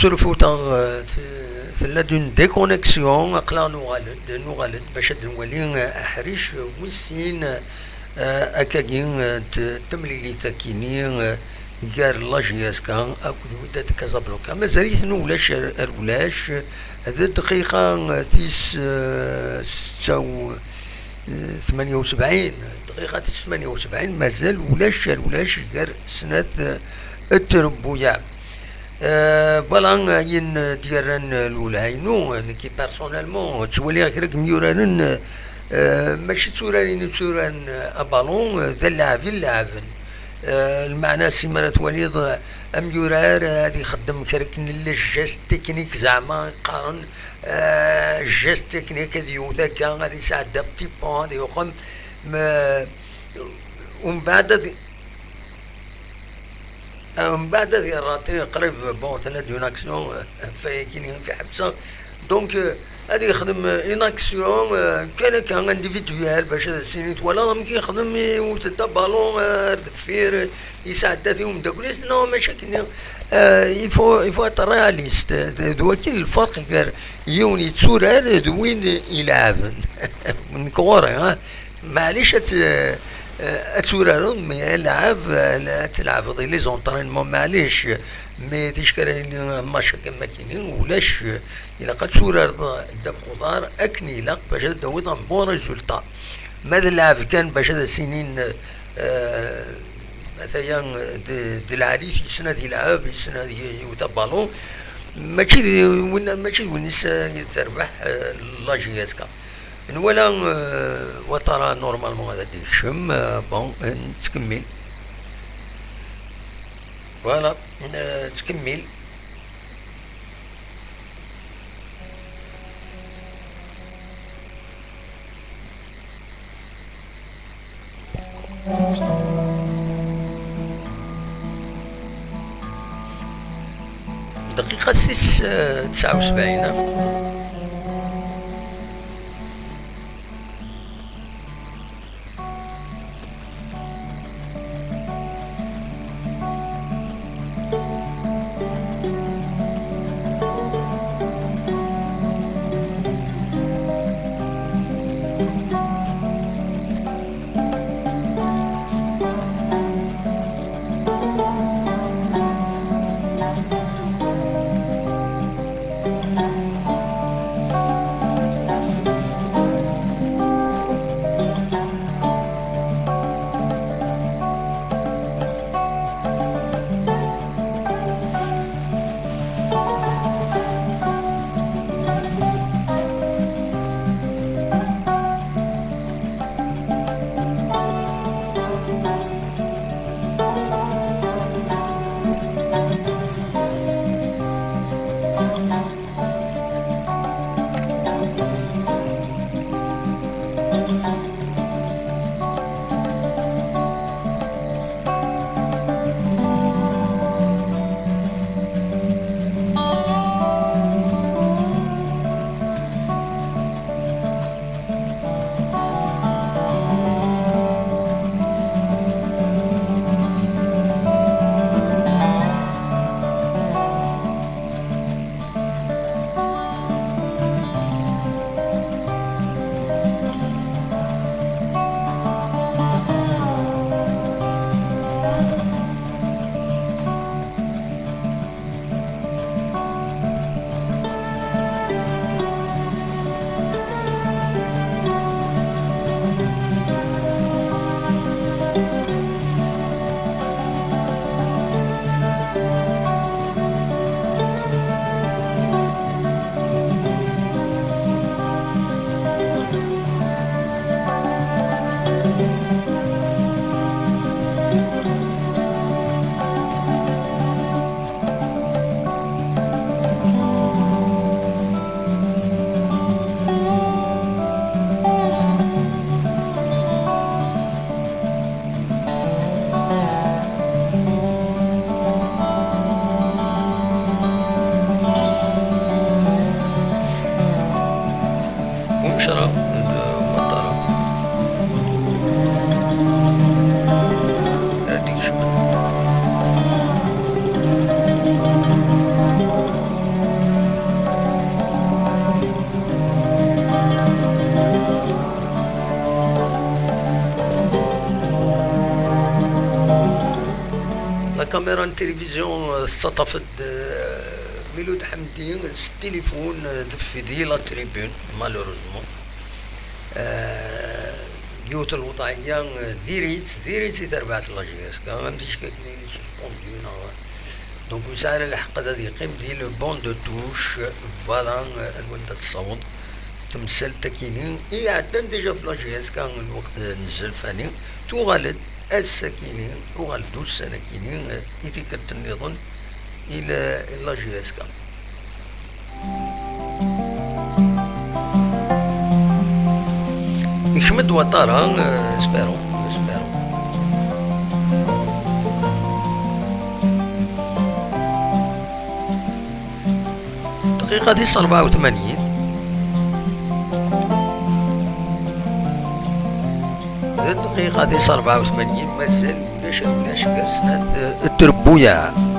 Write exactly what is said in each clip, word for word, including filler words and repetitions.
Surfut-aɣ, eh, t-, tella-d une déconnexion, aql-aɣ nuɣal-d, nuɣal-d bac ad nwali, eh, aḥric wis sin, eh, akkagi, eh, t-, temlilit akini, eh, gar la J S K akked Wydad Casablanca. Mazal-iten ulac ar, ar ulac, d dqiqa, eh, tis, eh, setta u, eh, tmanya u sebɛin, dqiqa tis tmanya u sebɛin, mazal ulac ar ulac gar snat, eh, trebbuyaɛ. Euh, voilà, ayen d-yerran lwelha-inu, nekki personnellement, ttwaliɣ kra n yemyuraren, euh, mačči d turarin i tturaren abalun, d allaɛeb i leɛben. Euh, lmeɛna, si mi ara twaliḍ amyurar ad ixeddem kra n le geste technique, zeɛma qqaren, euh, geste technique, ad yewwet akka, ad yesɛedda petit pont, ad yuqem, ma, umbeɛd ad, Mbeɛd ad irraṭi qrib, bon, tella-d une action, euh, ɣef wayagi i ḥebseɣ. Donc, euh, ad yexdem, euh, une action, euh, kan akka, individuelle, bac ad as-tini twalaḍ amek yexdem, iwet-d abalun, euh, ar deffir, euh, yesɛedda-t i umeddakel-is. Non, mačči akken. Euh, il faut, il faut être réaliste. D, d waki lferq gar yiwen yetturar d win ileɛben. Nekk ɣur-i, ha? Maɛlic ad t-, ad turareḍ, mais alɛab, ad tleɛbeḍ i les entraînements, maɛlic. Mais ticki ara yili match akka makini, ulac, ilaq ad turareḍ ddabex uḍar akken ilaq bac ad d-tawiḍ un bon résultat. Ma d lɛab kan bac ad as-inin, euh, ataya, d, d lɛali, yessen ad yelɛeb, yessen ad y-, yewwet abalun, mačči d win, mačči d win i s-, i terbeḥ, euh, la J S K. Nwala, euh, Ouattara normalement ad d-yekcem, euh, bon, euh, nettkemmil. Voilà, euh, nettkemmil. دقيقة ست، آه، تسعة وسبعين، ها؟ Ran tilivizyu, eh, tettaṭṭaf-d, eh, Milud Ḥemdi s tilifun, eh, deffir di la tribune, malheureusement. Eh, yiwet n lewḍeɛya, eh, diri-tt, diri-tt i terbaɛt n la J S K, am ticki akken i suspendu neɣ, donc ur yesɛi ara lḥeqq ad yeqqim di le banc de touche, voilà, eh, ar wanda tessaweḍ temsalt akini i iɛeddan déjà f la J S K lweqt n zzulfani, tuɣal-d ass-akini, uɣal-d ussan-akini, eh, i tikkelt nniḍen i la, i la J S K. Ikcem-d Ouattara, eh, Espérons, Espérons. Dqiqa tis ṛebɛa u tmanyin. Dqiqa tis ṛebɛa u tmanyin, mazal ulac, ulac gar snat, eh, trebbuyaɛ.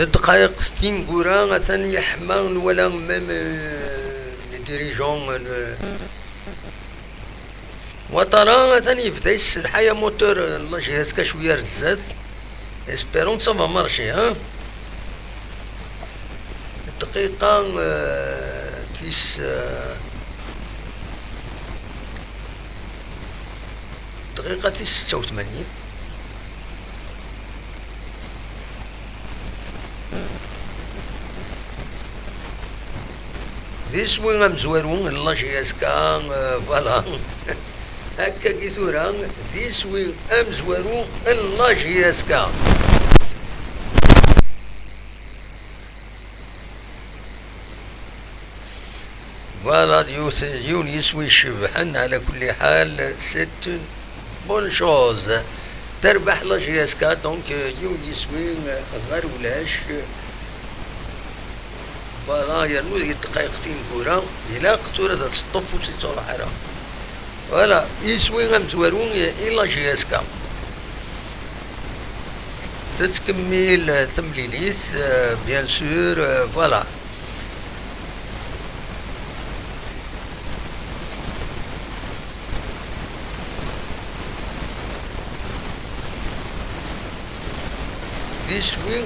D ddqayeq tineggura, atan yeḥma, nwala même, euh, les dirigeants, euh, Ouattara atan yebda yesselḥay amutur n la J S K cwiya ar zdat. Espérons que ça va marcher, hein? Dqiqa, euh, tis, euh, dqiqa tis setta u tmanyin. D iswi amezwaru n la J S K, euh, voilà. Akkagi tura, d iswi amezwaru n la J S K. Voilà, d yiwet, yiwen yiswi icebḥen, ɛla kulli ḥal, c'est une bonne chose. Terbeḥ la J S K, donc, euh, yiwen yiswi, euh, ɣer ulac. Voilà, yernu deg ddqayeq tineggura, ilaq tura ad teṭṭef ur s-ittruḥ ara. Voilà, iswi amezwaru i, i la J S K. Tettkemmil, euh, temlilit, euh, bien sûr, euh, voilà. D iswi.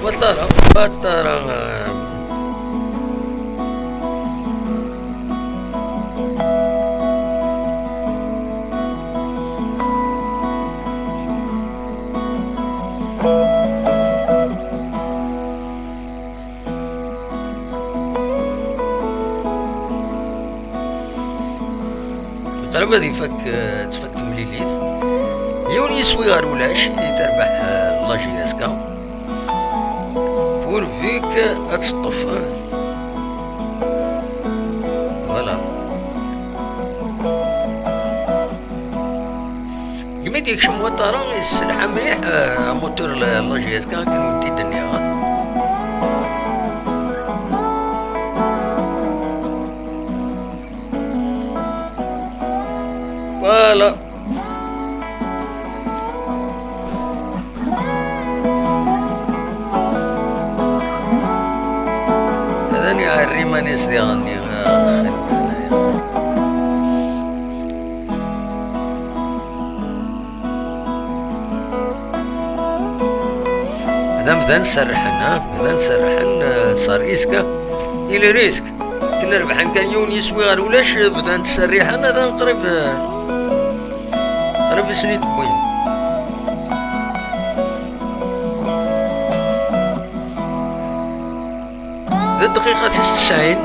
Ouattara, Ouattara. Qrib ad ifak, eh, tfak temlilit. Yiwen yiswi ɣer ulac i terbeḥ, eh, la J S K. Pourvu que ad teṭṭef, eh. Voilà. Deg mi d-yekcem Ouattara, yesselḥa mliḥ, eh, amutur n la J S K akken ur t-id-nniɣ. Voilà. Manis diɣen i, ah, d amdan serrḥen, ha? Bdan serrḥen, eh, s risque, il risque. Akken rebḥen kan yiwen yiswi ɣer ulac, bdan serriḥen, atan qrib, eh, qrib i sen-id-wwin. D dqiqa tis tesɛin.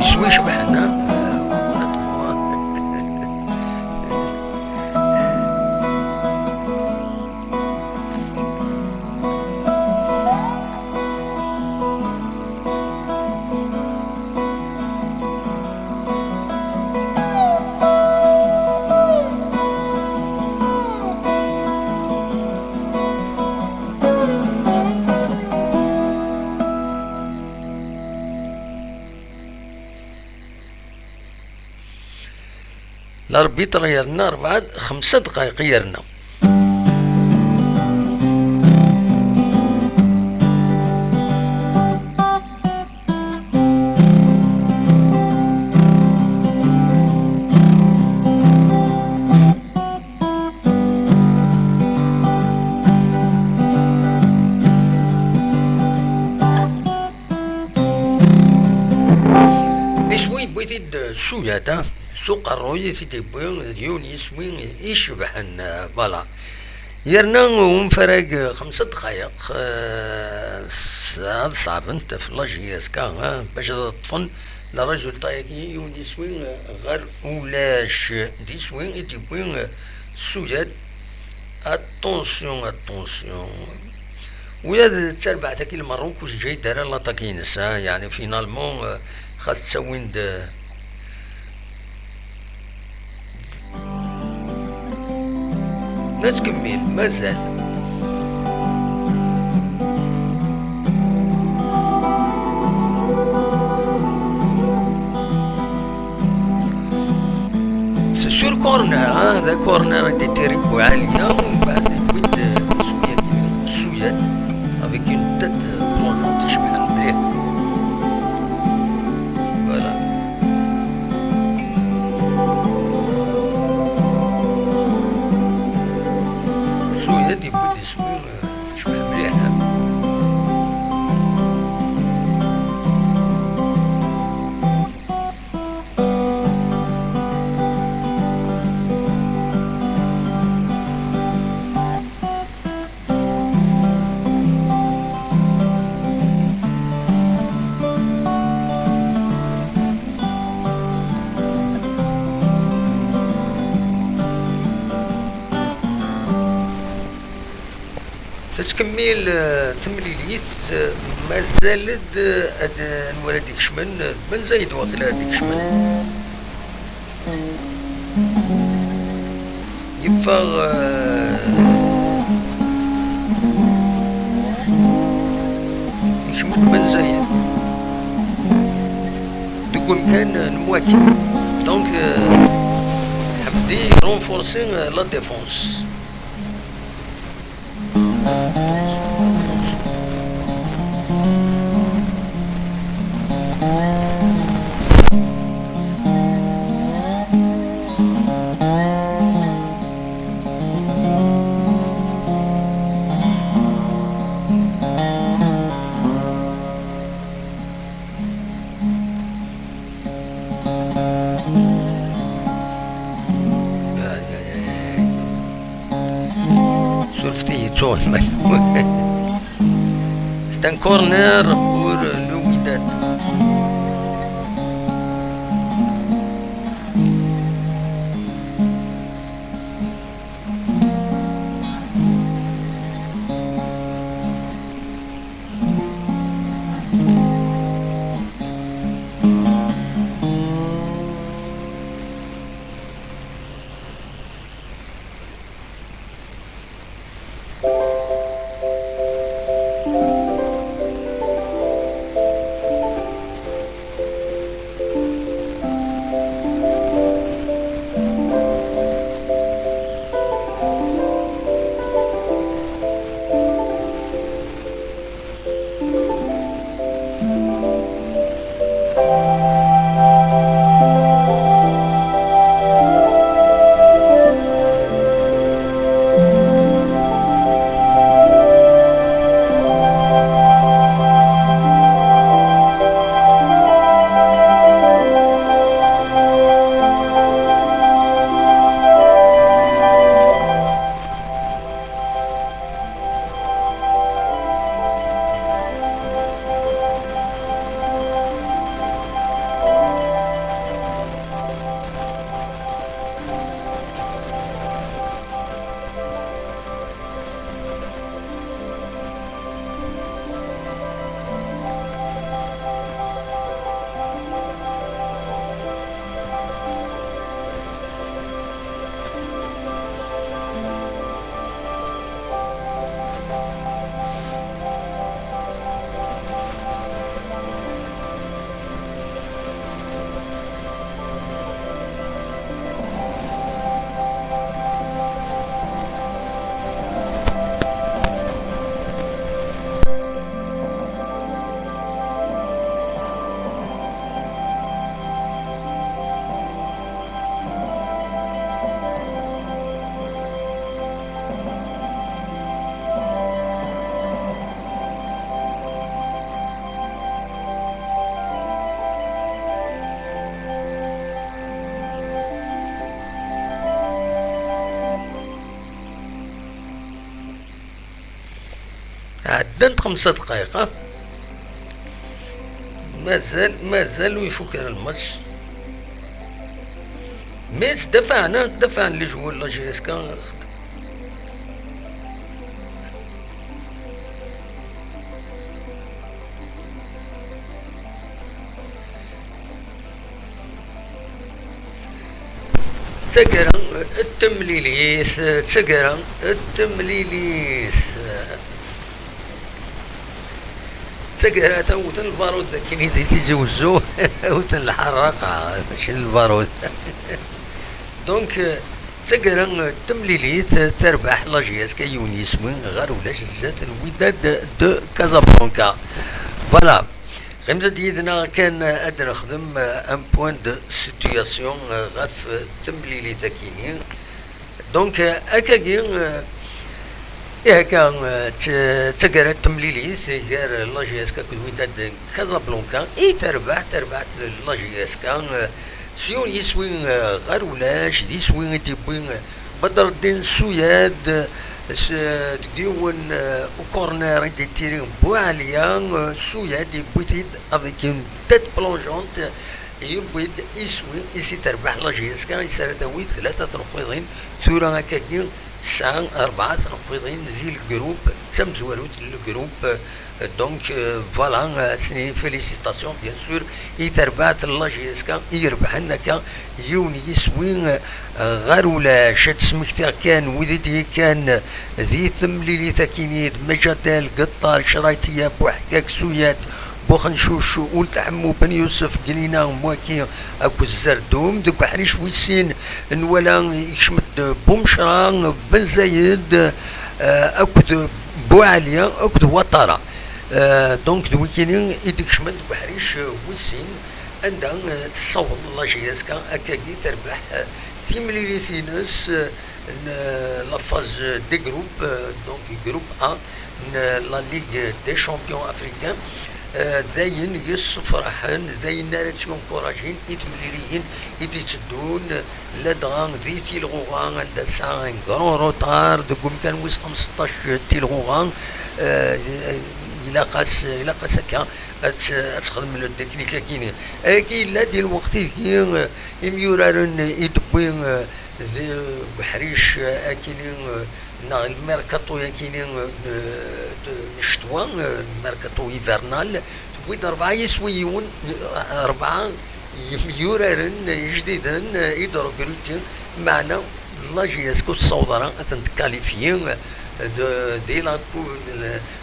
Iswi icebḥen, ha? L'arbitre yerna rebɛa, xemsa dqayeq i yerna. Iswi yewwi-t-id s uyat, ah, s uqerruy i t-id-yewwi, d yiwen yiswi icebḥen, ah, voilà. Yerna unfarag, ah, xemsa dqayeq, ah, s-, ad ṣeɛbent ɣef la J S K, ah, bac ad ṭṭfen la résultat-agi, yiwen yiswi, ah, ɣer ulac, d iswi i d-yewwi, ah, s uyat. Attention, attention. Ula d tarbaɛt-agi n Lmerruk ur teǧǧa-yi-d ara l'attaque-ines, ha, yeɛni, finalement, eh, xas ttawin-d, eh, nettkemmil, mazal. C'est sur corner, hein, d corner i d-itiri Buɛaliya, u mbeɛd yewwi-d, eh, Suyat, Suyat, avec une tête, eh, plongeante icebḥen mliḥ. Voilà. Suyat yewwi-d iswi, eh, icebḥen mliḥ, hein. Tettkemmil, eh, temlilit, eh, mazal-d, eh, ad, eh, anwa ara d-ikecmen, eh, d Benzayed waqila ara d-ikecmen. Yeffeɣ, eh, ikcem-d Benzayed deg umkan, eh, n Mouaki. Donc, eh, Ḥemdi renforcer, eh, la défense. Ay, ay, ay, ay. Surfet-iyi, ttuɣ iman-nwen. C'est un corner pour le Wydad. Ddant xemsa dqayeq, ah. Mazal, mazal ur ifuk ara lmatch. Mais ttdafɛen, ah, ttdafɛen les joueurs n la J S K. D taggara n temlilit, d taggara n temlilit. D taggara, ata wten lbarud akkin i di Tizi Wezzu, wten lḥerraqa, mačči d lbarud. Donc, d taggara n temlilit, terbeḥ la J S K yiwen yiswi ɣer ulac zdat n Wydad de Casablanca. Voilà. Qqimet-d yid-neɣ kan ad nexdem, euh, un point de situation, euh, ɣef, euh, temlilit akini. Donc, euh, akkagi, euh, ihi akka, euh, t-, d taggara n temlilit gar la J S K akked Wydad Casablanca i terbeḥ, terbeḥ la J S K, euh, s yiwen yiswi, euh, ɣer ulac, d iswi i d-yewwi, euh, Badreddin Suyad, s-, deg yiwen, euh, ukurner i d-yettiri Buɛliya, euh, Suyad yewwi-t-id avec une tête plongeante, yewwi-d iswi i s-terbeḥ la J S K, i s-ara tawi tlata tneqqiḍin, tura akkagi tesɛa rebɛa tneqqiḍin di lgrup, d tamezwarut n lgrup, euh, Donc, euh, voilà, euh, s-, félicitations, bien sûr, i terbaɛt n la J S K i irebḥen akka yiwen yiswi, euh, ɣer ulac. Ad d-smektiɣ kan wid i d-yekkan di temlilit akini d Mejadel, Gettar, Craytia, Buḥkak, Suyat, Buxencuc, Ult Ḥemmu, Ben Yusef, Glina, Mwaki akked Zerdum. Deg uḥric wis sin nwala ikcem-d Bumecra, Ben Zayed, euh, akked Buɛli akked Watara. Euh, donc, d wikini i d-ikecmen deg uḥric, euh, wis sin, anda, euh, tessaweḍ la J S K akkagi terbeḥ, euh, timlilit-ines, euh, n, euh, la phase des groupes, euh, donc groupe A, n, euh, la Ligue des champions africains. Euh, d ayen yessefraḥen, d ayen ara tt-yunkurajin i temliliyin i d-itteddun, ladɣa di Tilɣuɣa, anda tesɛa un grand retard deg umkan wis xemseṭṭac Tilɣuɣa, euh, ilaq-as, ilaq-as akka ad t-, ad texdem le technique-agi-nni. Ayagi yella di lweqt ideg, euh, imyuraren i d-wwi, euh, deg uḥric, euh, akini, euh, neɣ lmerkaṭu-yakini, euh, n, n ccetwa, euh, lmerkaṭu hivernal, tewwi-d rebɛa yiswiyen, euh, rebɛa yuraren ijdiden, euh, i d-regruti, meɛna la J S K ur tessaweḍ ara ad ten-tkalifyi, euh, de, di la cou-,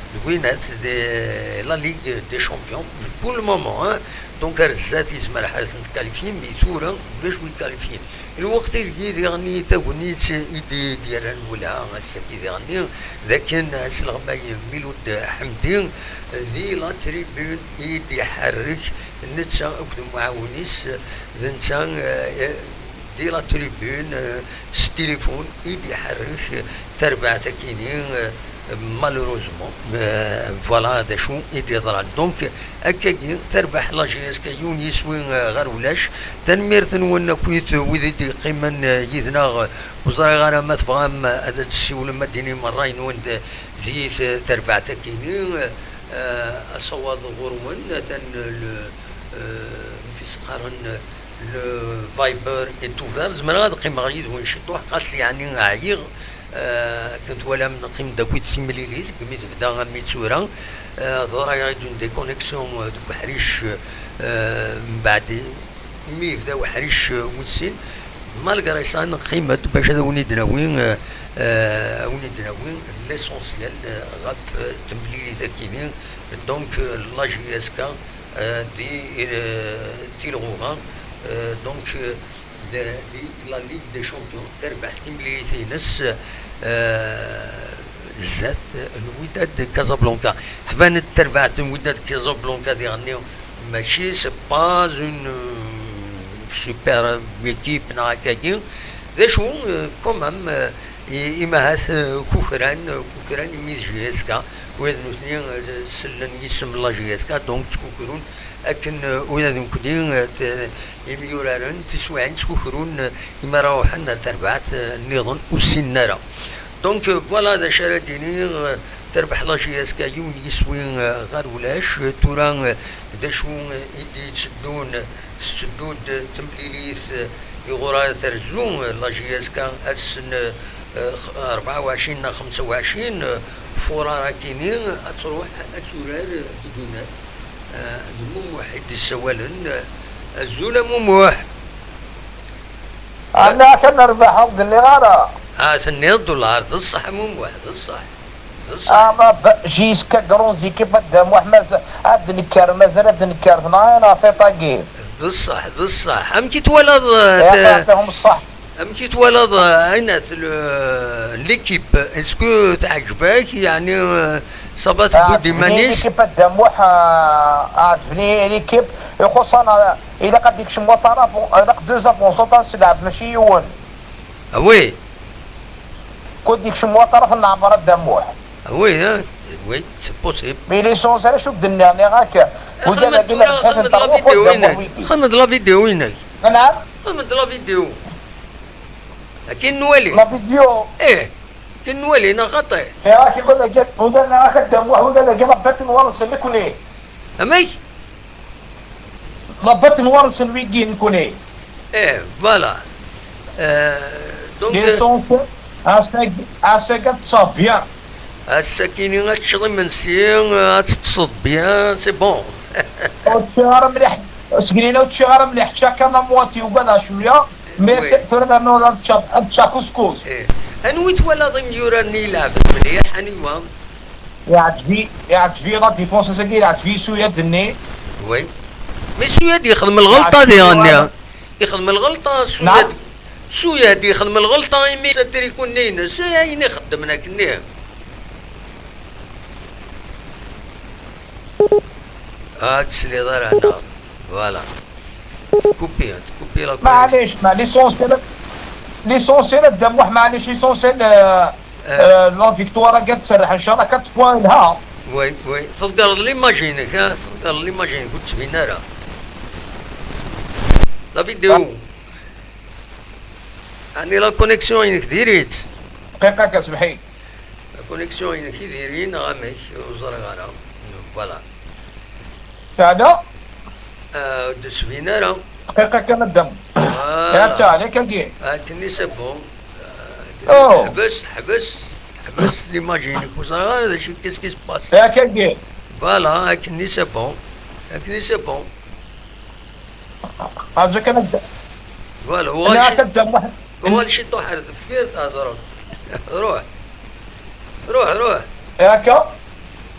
deg winat de la Ligue des Champions, pour le moment, hein. Donc, ar zdat yezmer ad ten-tkalifyi, mais tura ulac wi kalifyin. Lweqt ideg diɣen tagnit i d-, d-yerran ula ass-agi diɣen, d akken asleɣmay Milud Ḥemdi di la tribune i d-iḥerrek netta akked umɛawen-is, d netta, eh, di la tribune, eh, s tilifun i d-iḥerrek tarbaɛt akini, eh, malheureusement, eh, voilà d acu i d-yeḍran. Donc, akkagi, terbeḥ la J S K yiwen yiswi, eh, ɣer ulac. Tanemmirt-nwen akkit wid i d-yeqqimen, eh, yid-neɣ, eh, ur ẓriɣ ara ma tebɣam, eh, ad d-tessiwlem, ad d-tinim ṛṛay-nwen d-, di t-, terbaɛt akini, eh, asawaḍ ɣur-wen, atan le, eh, amek i s-qqaren, le Viber est ouvert. Zemreɣ ad qqimeɣ yid-wen ciṭuḥ, xas yeɛni ɛyiɣ. Eh, akken twalam, neqqim-d akkit timlilit, segmi tebda armi d tura. Eh, teḍra-yaɣ-d une déconnexion, eh, deg uḥric, eh, mbeɛd mi yebda uḥric, eh, wis sin. Malgré ça, neqqim-d bac ad awen-id-nawi, eh, eh, awen-id-nawi l'essentiel, eh, ɣef, eh, temlilit-agi-nni. Donc, eh, la J S K, eh, di, eh, Tilɣuɣa, eh, donc, eh, de, di la Ligue des Champions, terbeḥ timlilit-ines, eh, zdat n Wydad Casablanca. Tban-d terbaɛt n Wydad Casablanca diɣenni, mačči, c'est pas une, euh, super équipe neɣ akkagi. D acu, eh, quand même, eh, i-, imahat, eh, kukran, eh, kukran imi d J S K, wid nutni, eh, sellen yisem n la J S K, donc ttkukrun akken, eh, ula d nekkni, eh, t-, imyuraren tiswiɛin ttkukrun, eh, imi ara ruḥen ar terbaɛt, eh, nniḍen ur ssinen ara. Donc, eh, voilà d acu ara d-iniɣ, eh, Terbeḥ la J S K yiwen yiswi, eh, ɣer ulac. Tura, eh, d acu, eh, i d-yetteddun? Tetteddu-d temlilit, eh, iɣur ara terzu, eh, la J S K ass n, eh, x-, rebɛa u ɛecrin neɣ xemsa u ɛecrin, eh, furar akini, ad truḥ ad turar, eh, deg unnar. Eh, d Mumuḥ i d-issawalen. Eh, azul a Mumuḥ. Ɛni akka nerbeḥ ur d-nniɣ ara? Ah, tenniḍ-d ulɛar, d ṣṣeḥ a Mumuḥ, d ṣṣeḥ. D ṣṣeḥ. Ah, ma b-, jusqu'à grande équipe a Dda Muḥ, mazal ad d-nekker, mazal ad d-nekker, tenɣa-yaɣ tiṭ-agi. D ṣṣeḥ, d ṣṣeḥ. Amek i twalaḍ, eh, Iɛṭi-, te-, iɛṭihom ṣṣeḥ. Amek i twalaḍ, eh, Ɛinat, le-, l'équipe? Est-ce que teɛǧeb-ak? Yeɛni, eh, ça va, tewwi-d iman-is? Teɛǧeb-iyi l'équipe a Dda Muḥ, ah, teɛǧeb-iyi l'équipe. Ixuṣṣ-aneɣ, ilaq ad d-ikcem waṭaraf, ilaq deux avançants ad s-nleɛb, mačči yiwen. Ah oui. Kul d-ikcem waṭar ad t-neɛmer a Dda Muḥ. Ah oui, hein. Oui, c'est possible. Mais l'essentiel, acu d-nniɣ, nniɣ-ak, wigad-agi ma d-ḥaten terwa, xdem-d la vidéo-inek. Xdem-d la vidéo-inek. Anɛam? Xdem-d la vidéo. Akin nwali. La vidéo. Eh, akin nwali, neɣ xaṭi? Nniɣ-ak, wigad-agi, wigad-agi a Dda Muḥ, wigad-agi rebbat nwarsen nekni. Amek? Rebbat nwarsen wigi nekni. Eh, voilà. Euh, donc, euh, l'essentiel, ass-agi, ass-agi ad ṭṭseɣ bien. Ass-akini ad teččeḍ imensi, ad teṭṭseḍ bien, c'est bon. Ur ččiɣ ara mliḥ, seg lila ur ččiɣ ara mliḥ, ččiɣ kan la moitié, ugadeɣ cwiya, mais oui, c'est, tura ad ččeɣ, ad ččeɣ couscous. Eh. Anwa i twalaḍ imyurar-nni ileɛben mliḥ, aniwa? Iɛǧeb-iyi, iɛǧeb-iyi la défense ass-agi, iɛǧeb-iyi Suyad-nni. Oui. Mais Suyad yexdem lɣelṭa diɣen. Iɛǧeb-iyi. Yexdem lɣelṭa Suyad. Naam. Suyad yexdem lɣelṭa imi s atriku-nni-ines, eh, ayen ixeddmen akkenni. Ah, ur tesliḍ ara, neɣ? Voilà. Tkupi, tkupi la connexion. Maɛlic, ma l'essentiel, l'essentiel a Dda Muḥ, maɛlic, l'essentiel, euh, euh, la victoire-agi ad tserreḥ, inchallah, quatre points yelha. Oui, oui. Tḍeggreḍ l'image-inek, ha? Tḍeggreḍ l'image-inek, ur d-tettbin ara. La vidéo. Ɛni la connexion-inek diri-tt? Dqiqa kan, semmeḥ-iyi. La connexion-inek i diri neɣ amek? Ur ẓriɣ ara. Voilà. Teɛna? Ah, ur d-tettbin ara. Dqiqa kan a Dda Muḥ. Voilà. Atta, nekk agi. Akkenni c'est bon. Ah, oh. Ḥbes, ḥbes, ḥbes l'image-inek. Ur ẓriɣ ara d acu, qu'est-ce qui se passe? Yak agi. Voilà, akkenni c'est bon. Akkenni c'est bon. Rǧu kan a Dda. Voilà, uɣal ci-, uɣal ciṭuḥ ar deffir, tehḍreḍ. Ruḥ. Ruḥ, ruḥ. Akka?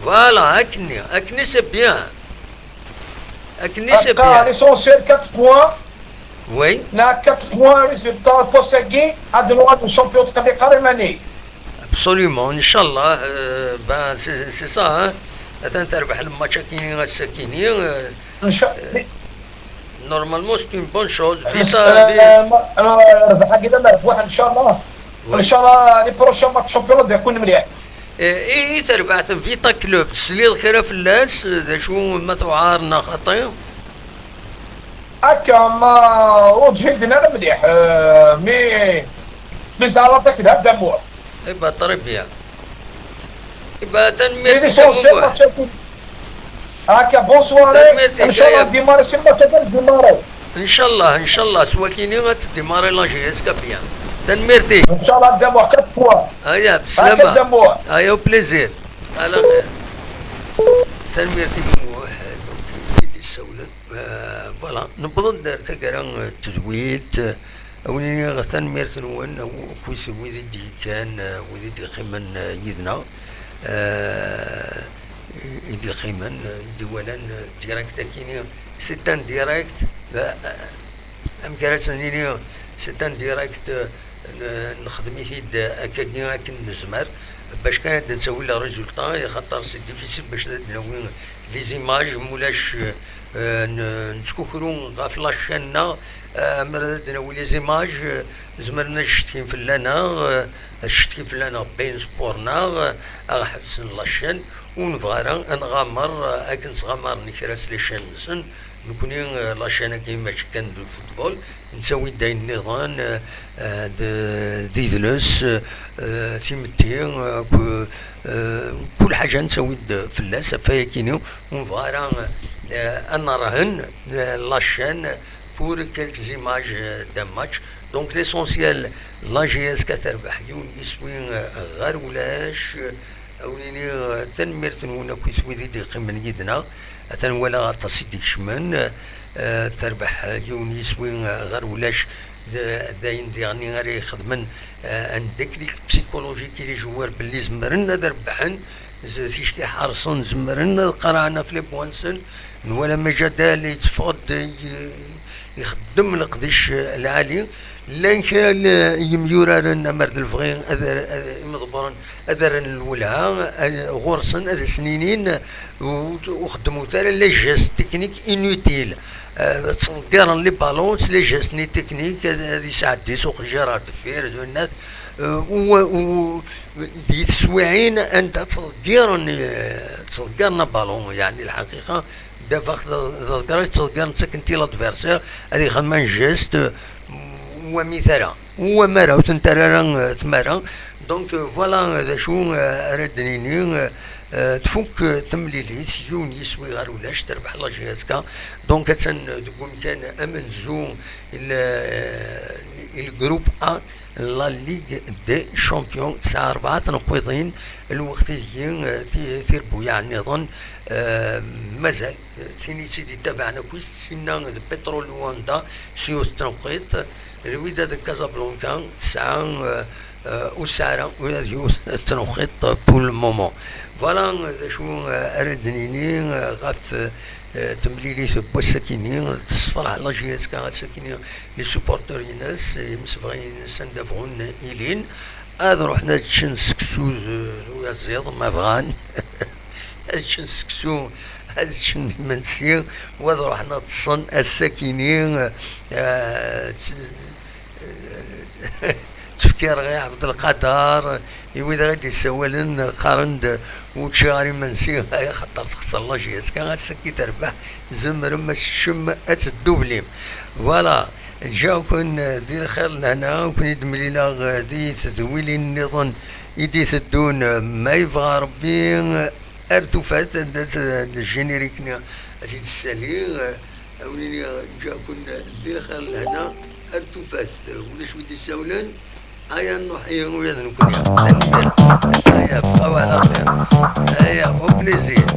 Voilà, akkenni. Akkenni c'est bien. Akkenni c'est bien. Akka, l'essentiel quatre points. Oui. Na quatre points, résultat, poste-agi, ad nuɣal n champion tqelliq ara iman-ik. Absolument, inchallah, euh, ben, c'est, c'est ça, hein. Atan terbeḥ le match akini, ass-akini, euh, Inca-, euh, normalement, c'est une bonne chose. Vita, euh, vi- ma-, ma-, rbeḥ-agi d amerbuḥ, inchallah. Oui. Inchallah, les prochains matchs championnat ad yakun mliḥ. Eh, i, i terbaɛt n Vita Club, tesliḍ kra fell-as, d acu ma tuɛar neɣ xaṭi? Akka, ma ur ǧhiden ara mliḥ, euh, mais, mais ça va, telha Dda Muḥ. Eh ben, très bien. Eh ben, tanemmirt-ik a Mumuḥ. Akka, bonsoir. Tanemmirt-ik, aya. Inchallah, ndimari, si lmatch ad ndimari. Inchallah, inchallah, s wakini ad tdimari la J S K bien. Tanemmirt-ik. Inchallah, Dda Muḥ, quatre points. Aya, beslama. Akka, Dda Muḥ. Aya, au plaisir. Ala xir. Tanemmirt-ik a Mumuḥ, donc, i d-issawlen. Euh, voilà, newweḍ-d ar taggara, euh, n tedwilt. Ad wen-iniɣ tanemmirt-nwen, akked wid i d-yekkan, eh, wid i d-yeqqimen, eh, yid-neɣ, eh, i d-yeqqimen, eh, i d-iwalan, eh, direct-akini, c'est un direct, eh, eh, amek ara s-nini, c'est un direct, eh, n-, nexdem-it-id, eh, akkagi akken nezmer, bac kan ad d-ntawi le résultat, axaṭer c'est difficile bac ad d-nawi les images, mulac, eh, n-, nettkukru ɣef la chaîne-nneɣ, eh, amer ad d-nawi les images, eh, zemren ad ccetkin fell-aneɣ, eh, ad ccetkin fell-aneɣ Bein Sport-nneɣ, eh, ad ɣ-ḥebsen la chaîne, Ur nebɣi ara ad nɣamer, eh, akken ttɣamaren kra s les chaînes-nsen. Nekkni, eh, la chaîne-agi mačči kan d lfutbol, nettawi-d ayen nniḍen, eh, eh, d, d idles, eh, timetti, eh, ku-, eh, kul ḥaǧa nettawi-d fell-as, ɣef wayagi-ni ur nebɣi ara, eh, ad nerhen, eh, la chaîne pour quelques images, eh, d'un match. Donc l'essentiel, la J S K terbeḥ yiwen n yiswi, eh, ɣer ulac. Ad wen-iniɣ, eh, tanemmirt-nwen akk i wid i d-yeqqimen yid-neɣ. Atan walaɣ aṭas i d-ikecmen. Eh, terbeḥ, eh, yiwen yiswi, eh, ɣer ulac. D, d ayen diɣen ara ixedmen, eh, un déclic psychologique i les joueurs belli zemren ad rebḥen. Z-, ticki ḥerṣen, zemren ad qarɛen ɣef les points-nsen. Nwala Majadal yetteffeɣ-d, eh, ixeddem leqdic, eh, lɛali. Llan kra n yimyuraren, amar d lebɣi, ad, ad, imḍebbren ad rren lwelha, ad, ɣur-sen ad asen-inin ur, ur xeddmut ara les gestes techniques inutiles. Eh, ttḍeggiren les ballons s les gestes-nni techniques, ad, ad isɛeddi s uqejjir ar deffir, d winnat, eh, u, u, di teswiɛin anda ttḍeggiren, eh, ttḍeggiren abalun, yeɛni lḥaqiqa, dafex d, d ḍeggreɣ ttḍeggiren, ttaken-t i l'adversaire, ad ixdem un geste, eh, u amitara. U amara, ur tent-terra ara, eh, tmara. Donc, eh, voilà, eh, d acu, eh, ara d-nini, eh, eh, tfuk, eh, temlilit, yiwen yiswi ɣer ulac, terbeḥ la J S K. Donc, attan, eh, deg umkan amenzu, il, eh, il groupe A, la Ligue des Champions, tesɛa rebɛa tneqqiḍin, lweqt-agi, eh, ti-, tirbuyaɛ nniḍen, eh, mazal. Tin i tt-id-yettabaɛen akk, tinna d Petrol Luanda s yiwet n tneqqiḍt, Wydad Casablanca tesɛa, eh, eh, ur tesɛi ara ula d yiwet n tneqqiḍt pour le moment. Voilà, d acu, eh, ara d-nini, eh, ɣef, eh, temlilit n wass-akini, tessefreḥ la J S K ass-akini les supporters-ines, imsebɣen-ines anda bɣun ilin, ad ruḥen ad ččen seksu d, d uyaziḍ ma bɣan. Ad ččen seksu, ad ččen imensi, u ad ruḥen ad ṭṭsen ass-akini, eh, t-, tefkiḍ i Ɛebdelqader, i wid ara d-yessawalen, qqaren-d ur ččiɣ ara imensi, axaṭer texṣer la J S K, ass-agi terbeḥ, tzemrem ad teččem, ad teddublim. Voilà, ǧǧiɣ-ken di lxir lehna, ur ken-id-mlileɣ di tedwilin nniḍen i d-iteddun, ma yebɣa Rebbi. Ar tufat, anda-t, eh, le générique-nni ad t-id-ssali, eh, ad wen-iniɣ, ǧǧiɣ-ken di lxir lehna, ar tufat, eh, ulac wi d-issawlen, aya nruḥ i ula d nekkni. Tanemmirt. Aya, bqaw ɛla xir. Aya, au plaisir.